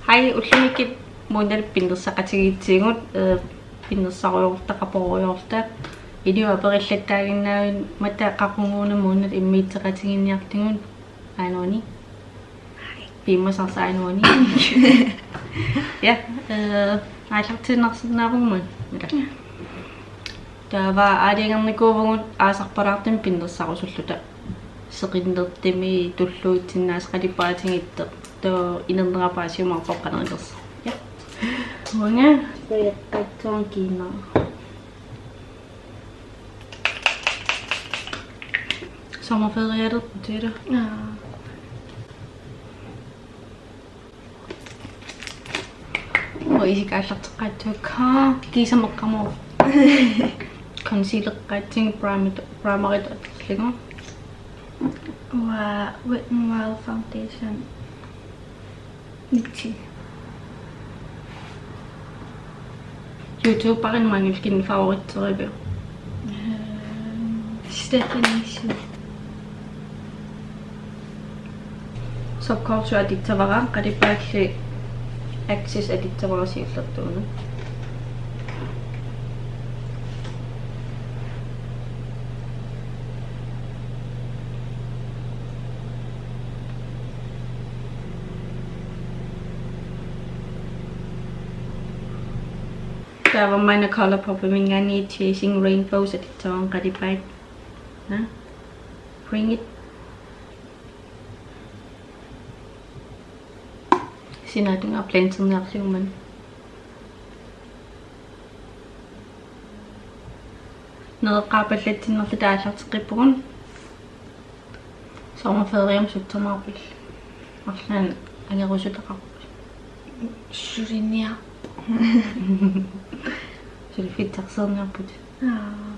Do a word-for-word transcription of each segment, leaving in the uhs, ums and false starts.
Hej, ullumikkut Muunali pinnersaqatigiitsigut, eh, pinnersarujoorta, qaporujoorta. Inuit aperillattaaginnaavimmi mata qaquguuna Muunali immiusseqatigiinniartigut, aajuna. Piumasarsi, aajuna. Ja, eh, aallartiinnarsinnaavugut. Ila. Taava aalajangernikuuvugut aasarpalaartumik pinnersarusulluta. Seqinnertumi tulluutsinnaasut qalipaatigittoq. Taava inernera paasiumaarpoq qanoq inersoq. Ja. Uanga. Sojaqqatsuan kiinaa. Sommerferielerput ila. Aa. Uanga isikka aallarteqqaartuakka kiisami eqqamoorpoq. Concealeqqaatsigit primer, primerit atorlugu. Uanga Wet n Wild Foundation. Nitsi. YouTuberin maanngilkin favoritserivia? Ehm, Stephanie Hsu. Subculture atussavara, qalipaalli Axis atussavara siullertut una. Taava maanna ColourPopiminngaanniit Chasing Rainbows atussavara qalipaat. Na? Bring it. Sinaatungaa blenderniarlugu maanna. Nereqqaapallatsinnerluta aallarteqqippugut. Sommerferiemi sutsamaarpil. Arlaannik angerusutaqarput. Suliniarpoq. Suliffitsarsiorniarput. Aa.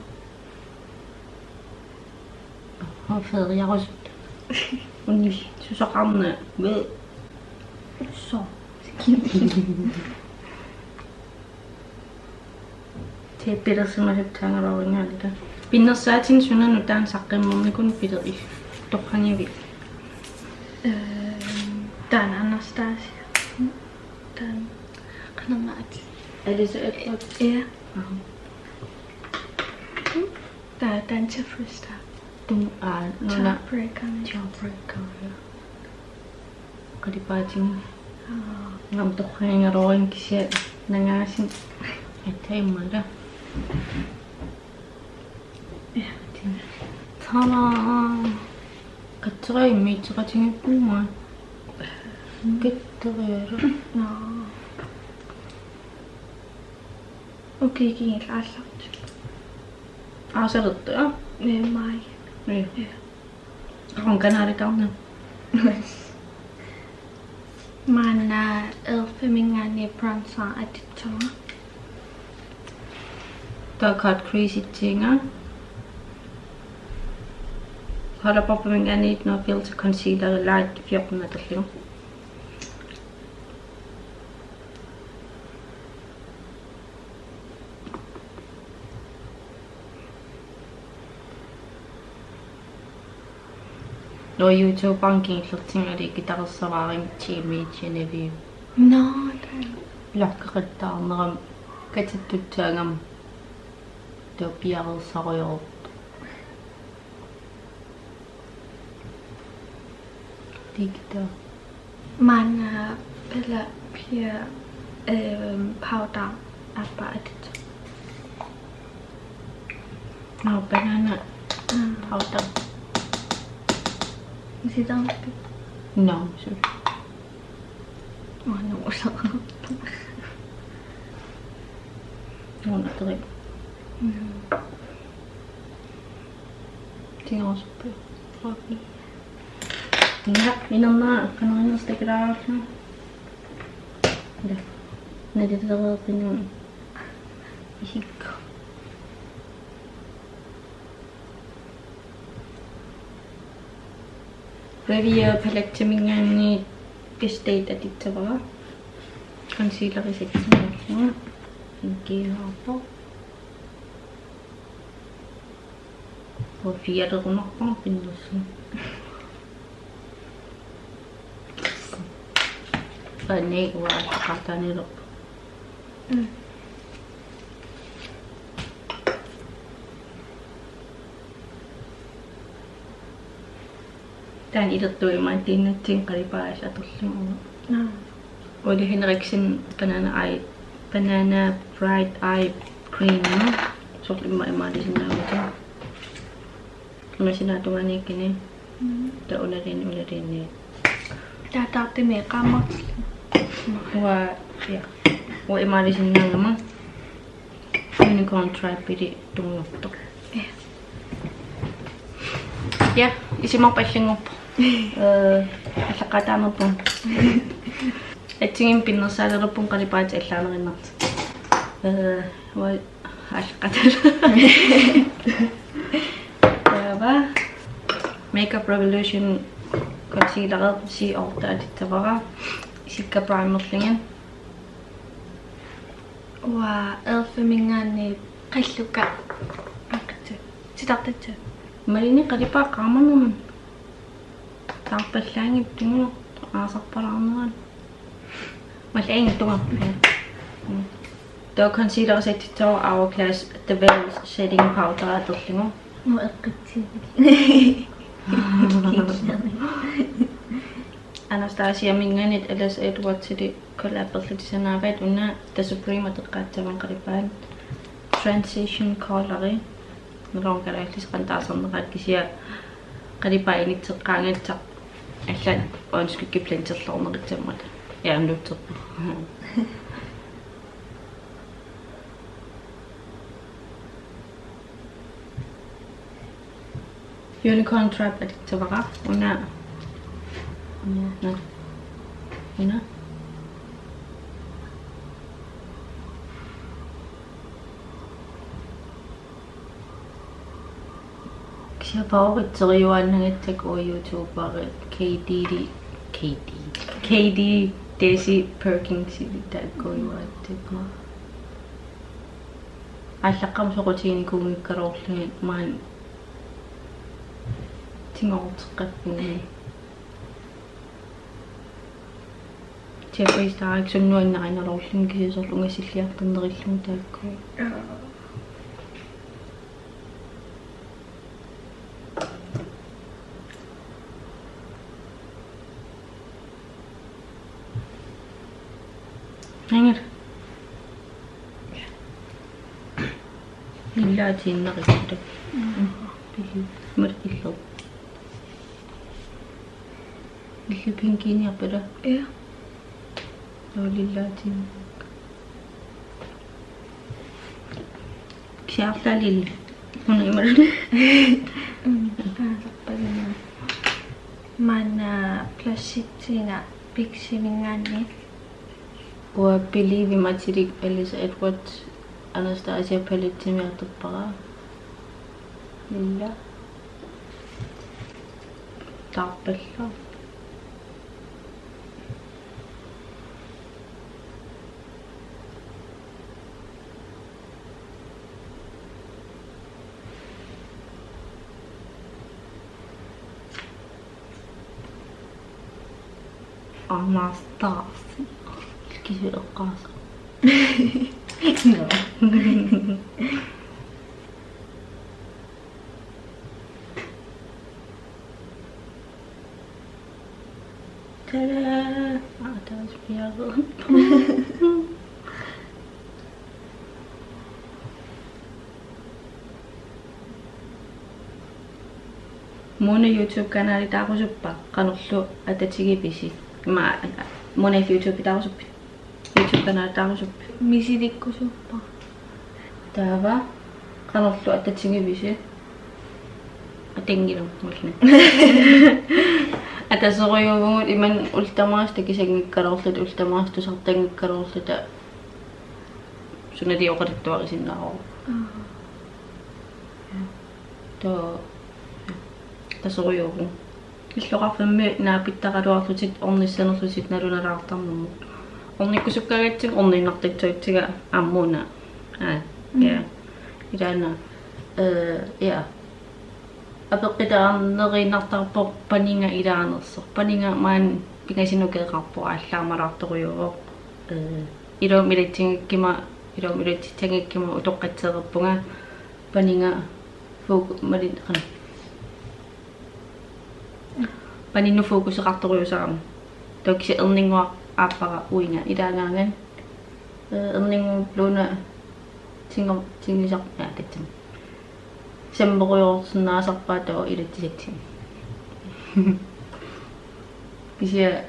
Aa, feriarusut. Unni susaqarna. Ve. So. Teppilersimasut taangaluarinngaanniit. Pinnersaatinik suna nutaamik saqqummernikut pilerit. Toqqagivit? Ehm, taanna Anastasia. Taanna. Qanormaat. Alyssa Edwards. Ja. Aha. Taanna, taanna Jeffree Star. Tum-, aa, nuna. Jawbreaker. Jawbreaker, ja. Qalipaatigit. Aa. Ngam toqqagigaluarlunga kisianni nangaasut. Attaimala. Ja. Tada. Katsorai mitsuqatigiippugut. Katsorai. Naa. Okay, kiingi aallartut. Aasalertaa? Ee, mai. Ee. Ee. Qaqorn kanalikarna. Maanna elfiminngaanniit bronzer atussavara. Taava cut crease-itsiinnga. ColourPopiminngaanniit No Filter Concealer Light fjorten atorlugu. Nå, YouTuberen kingullertigut aliikkutareersaraara Jamie Genevieve. Nå, taanna. Lakkeqattaarnerama katittussaagama taava piareersarujoortoq. Tikitaa. Maanna pala pia, ehm, powder aappaa atussavara. Nå, banana. Mm. Powder. Sitarpi. Nå, sorry. Maanna usaqarpa. Nå, sorry. Mm. Tingausuppi. Ila, inernera qanoq inersoq takulaarlugu. Ila. Nalililereerpinnut isikkoq. Riviera paletteminngaanniit Estate atussavara. Concealeri seksimiarlugu. Pinkiugaarpoq. Uanga fialerumaarpara pinnersuut. Qanni uaallaqaataanilerpoq. Mm. Taanna ilertuimaattiinnatsin qalipaat atorlugu. Aa. Ole Henriksen banana eye, banana bright eye cream. Soorlu immaqa imaalisinnaagutta. Una sinaata tungaaniikkani. Mm. Taava una liini, una liini. Taava taartumi qaammartillugu. Uanga, ja. Uanga imaalisinnaagama. Unicorn Tribe-ili tungujortoq. Ja. Ja, isumaqarpoq allanngorpoq. Eh, aallaqqaataanerpunga. Assigiimmik pinnersaalerpunga qalipaatit allaanerunnartut. Eh, uanga aallaqqaataallunga. Taava Makeup Revolution concealer C otte atussavara. Isikka primerlugit. Uanga e.l.f.-iminngaanniit qallukka aaqqissuunga. Titartassat. Imaluunniit qalipaat qaamanermut. Taarpallaanngitsugut aasarpalaarnerat. Mallaanngitsugut. Mm. Taava concealer settissavara Hourglass The Veil setting powder atorlugu. Muu eqqissivik. Anastasiaminngaanniit Alice Edwardsili collaberlutik sanaavaat, una The Supreme atoqqaassavara qalipaat. Transition colori. Naluara kalaallisut qanoq taasarneqaat, kisianni qalipaat initseqqaangassaq allat øjenskygge blenderluarneqassammat. Ja, nuutseq. Unicorn Tribe atussavara. Una. Una. Una. Kisianni favoritteriuaannagassakka uanga YouTuberi K D, K D, K D Desi Perkins-ip taakkuujuaatsikku. Aallaqqaammut soqutiginikuunngikkaluarlugit maani tigooruteqqippunga. Jeffree Star ikkunnuannarinaluarluni kisianni soorlu ungasilliartornerillugu taakku. Aa. Angel. Nillaatiinnarikkuta. Mm. Pili. Markillu. Illit pinkiiniarpit? Ja. Taava lillaatiinnarikku. Kisianni Lili. Una imaluunniit. Mm, aasarpallaarpoq. Maanna blushitsiinnaq Biximinngaanniit. Uanga Believe-imik atilik Alice Edwards Anastasia palettimik atorpara. Lilla. Taarpallaaq. Anastasia. Kisianni eqqaasoq. No. Tada! Aa, taava spiagu. Muna YouTube-kanalitaarusuppit? Qanorlu atatigivisi? Ima, Muna YouTube-itaarusuppit? YouTube-kanalitaarusuppit? Misilikkusuppara. Taava qanorlu atatigivisi? Atanngilaq, mulli. Atasorujuuvugut, imannak ullut tamaasa takusanngikkaluarluta, ullut tamaasa tusartanngikkaluarluta. Sunali oqaluttuarisinnaavoq. Aa. Taava atasorujuuvugut. Illoqarfimmi naapittaraluarlutit ornissanerlutit nalunalaartarnermut. Ornikkusukkaangatsigu orniinnartussaatsiga aamma una. Aa, mm, ja. Ilaana, øh, ja. Apeqqutaarneriinnartarpoq paniga ilaanersoq. Paniga maani Pingasunngikkaluarpoq, allaamalaartorujuuvoq. Eh, iluamik ilatsinngikkuma, iluamik ilatsissanngikkumalu utoqqatseereerpunga paniga foku-, mali-, qanoq. Paninnut fokuseqartorujuusarami. Taava kisianni erninnguaq aappara uiga ilaagaangat. Eh, erninnguup luuna tingo-, tingisar-, ja, tatsam. Sammerujoorsinnaasarpaa taava ilatsisatsinni. Kisianni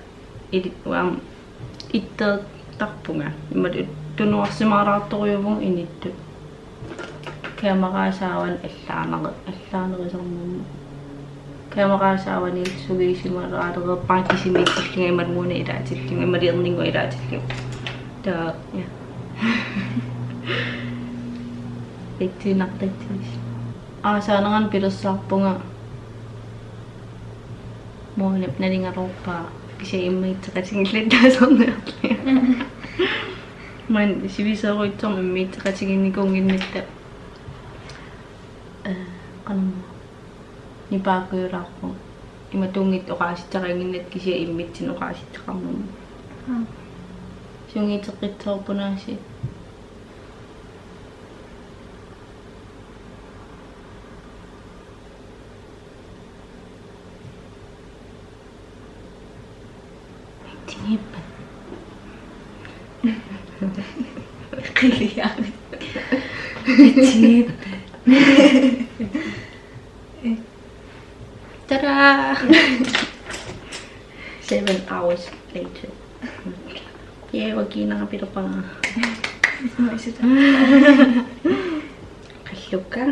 ili-, uanga itteertarpunga. Imatut tunuarsimalaartorujuuvunga inittut. Kameraasaavani allaaneri-, allaanerisarnermut. Kameraasaavani suliisimalaalereerpara kisimiitillunga imaluunniit ilaatillunga, imaluunniit erninnguaq ilaatillugu. Taava, ja. Ittuinnartatsiis. Aasaanerani pilersaarpunga. Moonap nalingaluarpaa kisianni immiusseqatigiillattaasarniarlunga. Maani sivisoorujussuarmik immiusseqatigiinnikuunnginnatta. Eh, qanormaa. Nipaakujulaarpunga. Imatuunngitsoq oqaasissaqannginnatta kisianni immitsinnut oqaasissaqarnermut. Aa. Sungiuteqqissaarpunga aasiit. Tingiippat. Qiliaq. Tingiippat. Tada! Seven hours later. Yeah, uanga kiinara pilerpara. Qallukka.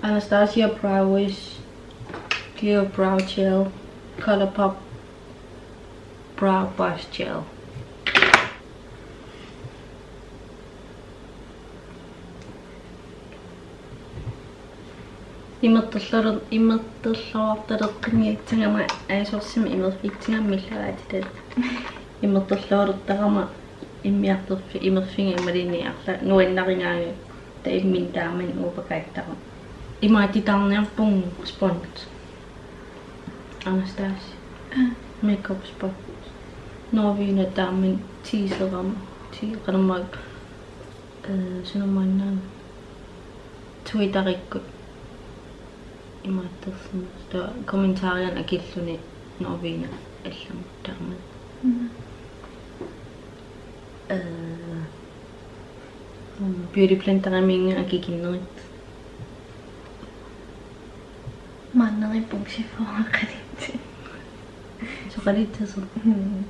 Anastasia Brow Wiz Clear Brow Gel, ColourPop Brow Wash Gel. Imertorluar-, imertorluartaleqqinniassagama, aa, soorlumi imerfitsingammillaraatitat. Imertorluartarama immiartorfi-, imerfiga imaluunniit arlaat nuannarigaangat, taava imminut taama uupakaattara. Imaatitaarniarpunga spons. Anastasia. Aa. Makeup spons. Norvina taama teaserama. Ti-, qanormaa, eh, sunumaanna. Twitteri-kkut. Imaattorsinnaasoq. Taava kommentaarianut akilluni Norvina allamut taama. Mm. Eh, mm, Beauty Blenderimiinnga akikinnerit. Maanneriippunga Sephora qaliit. Soqaliitsasoq. Mm.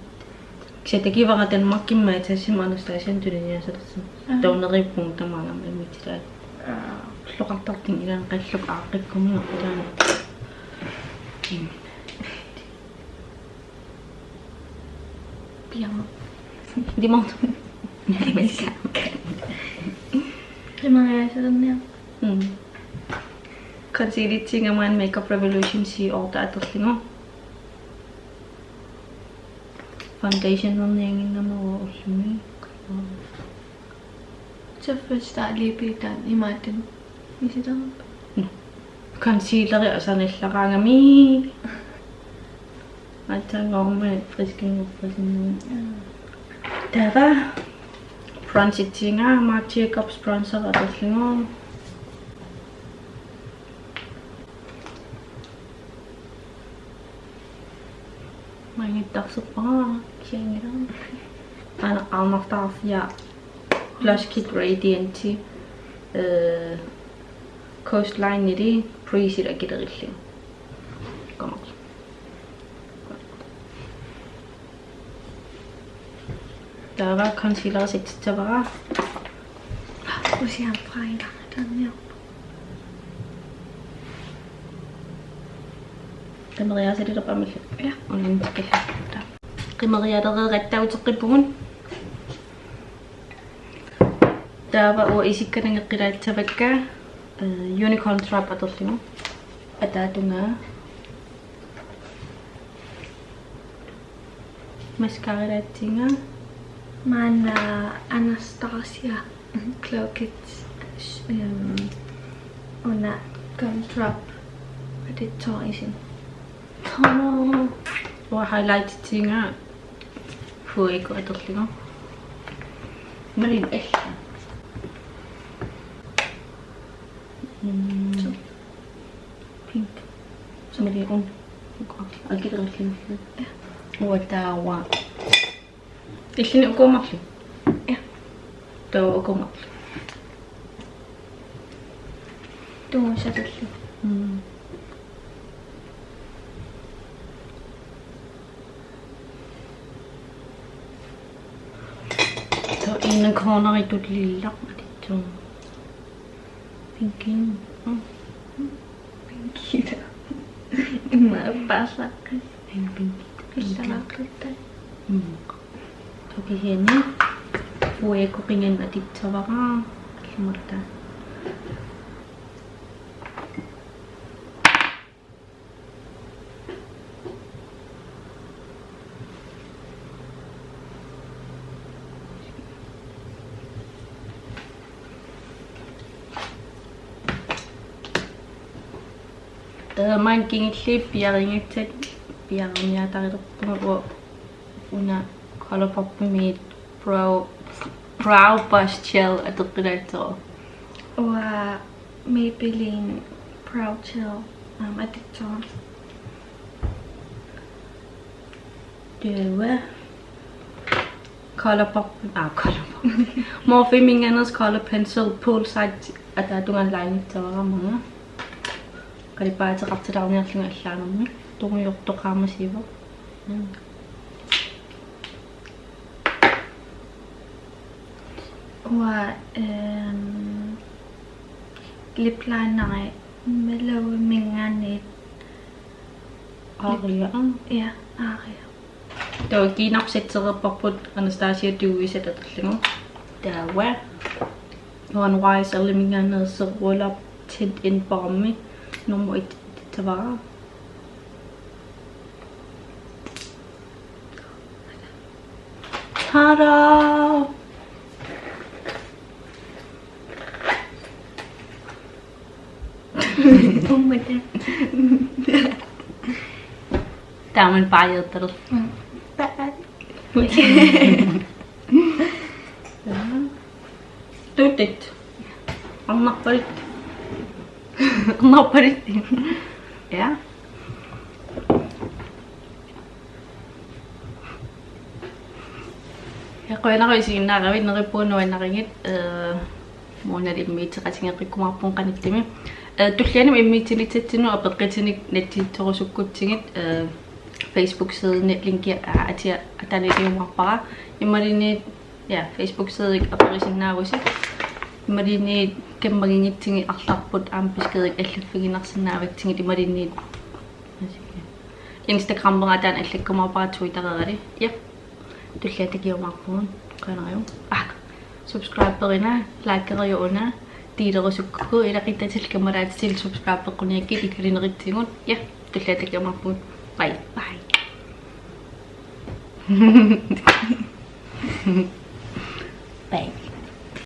Kisianni takivara Danmarkimi Matasimi Anastasianut tuniniaasalersoq. Aa. Taava neriuppunga tamaanga immitsilaat. Aa. Qulloqartartunga ilaanni qallukka aaqqikkuminarpoq taanna. Mm. Piama. Dimonto. Qimariaasalerniarpoq. Mm. Concealertiinga maani Makeup Revolution C otte atorlugu. Foundationerniannginnama ullumi. Taffastaaliipiitaan imaattan isitarpa. Concealeri asanillaqaangami. Aatsaannguaq friskinngorpasinnagu. Taava bronzertiinga Marc Jacobs bronzer atorlugu. Maanngittarserpara kisianni. Aana aamma taarsia Blush Kit Radiant, eh, Coastline-ili Breeze-ili akilerilluni. Qamar. Taava concealer settissavara. Usiaam Freja taanniarpoq. Qimeriaasalilerpamillu. Ja. Unintikilla. Qimeriaalereeratta uteqqippugut. Taava uanga isikka nangeqqilaassavakka, eh, Unicorn Trap atorlugu. Ataatungaa. Mascaralaatsiinga. Maanna Anastasia Glow Kit, ehm, una Gumdrop. Atussavara isin. Toro. Uanga highlightitsinga Fuego atorlugu. Marin ella. Mm. Pink. Marin un. Akilerlugu. Uanga taava. Illini ukuumarlu. Ja. Taava ukuumarlu. Tuusatallu. Mm. Taava inner corneritut lilla. Atitsu. Pinkin. Mm. Pinkiita. Imma appaassaqqis. Pinkiita. Pissalaartutta. Mm. Taava kisianni Fuego qingannut atussavara. Allamutta. Taava maanna kingulliit piareerniassat piareerniaatarilerpunga uanga una ColourPopimiit Brow, Brow Boss Gel atoqqilaassavara. Uanga Maybelline Brow Gel, um, atussavara. Taava ColourPop, ah, ColourPop. Morpheminngaanneersoq Color Pencil Poolside ataatungaanut linittoqarama. Qalipaat ateqartilaarniarlunga allaanermik. Tungujortoq qaammat siivoq. Mm. Uanga, øhm, lip lineri Maloiminngaanniit. Aria. Ja, Aria. Taava kiinarpassuarput Anastasia Dewy Set atorlugu. Taava uanga Y S L-iminngaanneersoq Roll Up Tint-in Balm nummer et atussavara. Tada! Ummata. Taamani paajeertarpoq. Mm. Paaj. Tutit. Arnarpaluttut. Arnarpaluttut. Ja. Ja, qujanaq isiginnaaravit, neriuppunga nuannarigit, øh, Mona immiusseqatigeqqikkumaarpunga qanittumi. Øh, tullianut immiussinissatsinni apeqqutinik nassiusserusukkutsigit, øh, Facebook-sidini linki, øh, atia ataaniigiumaarpara. Imaluunniit, ja, Facebook-sidit aperisinnaavusi. Imaluunniit kammaginnitsigit arlarput aamma beskedinik allaffigiinnarsinnaavatsigit imaluunniit Instagramera taanna allakkumaarpara, Twittererali. Ja. Tulliani takuumaarpugut. Qujanarujussuaq. Ah, subscriberina, likeriuk una, delerusukkukkit, ilaquttatit kammalaatitillu subscribeqquniakkit ikiulinerutsigut. Ja, tulliani takuumaarpugut. Bye. Bye. Bye.